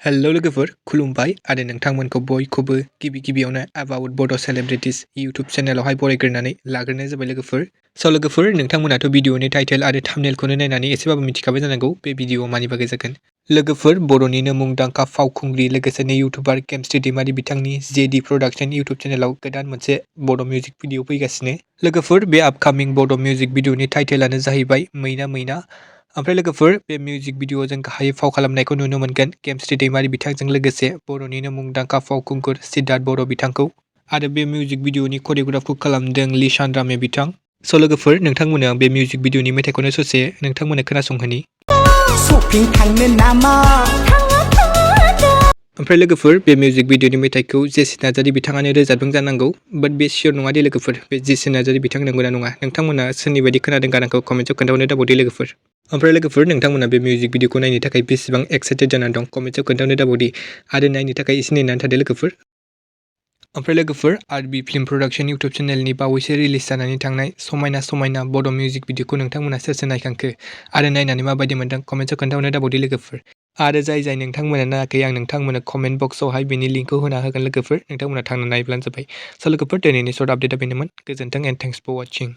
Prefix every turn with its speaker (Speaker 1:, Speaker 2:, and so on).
Speaker 1: Hello' लोगोफोर खुलुमबाय आरो नोंथांमोनखौ बयखौबो गिबियावनो एबाउट बड' सेलेब्रिटिस इउटुब चेनेलावहाय बरायग्रोनानै लाग्रोनाय जाबाय लोगोफोर। स' लोगोफोर नोंथांमोनाथ' भिडिअनि टाइटेल आरो थाम्बनेलखौनो नायनानै एसेबाबो मिथिखाबाय जानांगौ बे भिडिअआ मानि बागै जागोन। लोगोफोर बर'निनो मुंदांखा फावखुंग्रि लोगोसेनो इउटुबार गेमस्रि दैमारि बिथांनि जेडि प्रडाक्शन इउटुब चेनेलाव गोदान मोनसे बड' मिउजिक भिडिअ फैगासिनो। लोगोफोर बे आपकामिं बड' मिउजिक भिडिअनि टाइटेलानो जाहैबाय मैना मैना। ओमफ्राय लोगोफोर बे मिउजिक भिडिअआव जों गाहायै फाव खालामनायखौ नुनो मोनगोन गेमस्रि दैमारि बिथांजों लोगोसे बर'निनो मुंदांखा फावखुंगुर सिद्धार्थ बर' बिथांखौ। आरो बे मिउजिक भिडिअनि करिय'ग्राफखौ खालामदों लिशान रामे बिथां। स' लोगोफोर नोंथांमोनो आं बे मिउजिक भिडिअनि मेथाइखौनो ससे नोंथांमोननो खोनासंहोनि। ओमफ्राय लोगोफोर बे मिउजिक भिडिअनि मेथाइखौ जेसि नार्जारि बिथाङानो रोजाबदों जानांगौ, बाट बे सियर नङा दे लोगोफोर बे जेसि नार्जारि बिथां नंगौना नङा नोंथांमोना सोरनि बायदि खोनादों गारांखौ कमेन्टआव खोन्थाहरनो दाबावदे लोगोफोर। ओमफ्राय लोगोफोर नोंथांमोना बे मिउजिक भिडिअखौ नायनो थाखाय बेसेबां एक्साइटेड जानानै दं कमेन्टआव खोन्थाहरनो दाबावदे आरो नायनो थाखाय एसे नेनानै थादो लोगोफोर। ओमफ्राय लोगोफोर आरबि फिल्म प्रडाक्शन इउटुब चेनेलनि बावैसो रिलिज जानानै थांनाय समायना बड' मिउजिक भिडिअखौ नोंथांमोना सोर सोर नायखांखो आरो नायनानै माबायदि मोनदों कमेन्टआव खोन्थाहरनो दाबावदे लोगोफोर। आरो जाय नोंथांमोना नायाखै आं नोंथांमोननो कमेन्ट बक्सआवहाय बेनि लिंकखौ होना होगोन लोगोफोर, नोंथांमोना थांना नायब्लानो जाबाय। स' लोगोफोर दिनैनि सर्ट आपडेटआ बेनोमोन। गोजोन्थों एन्ड थेंक्स फर वाचिं।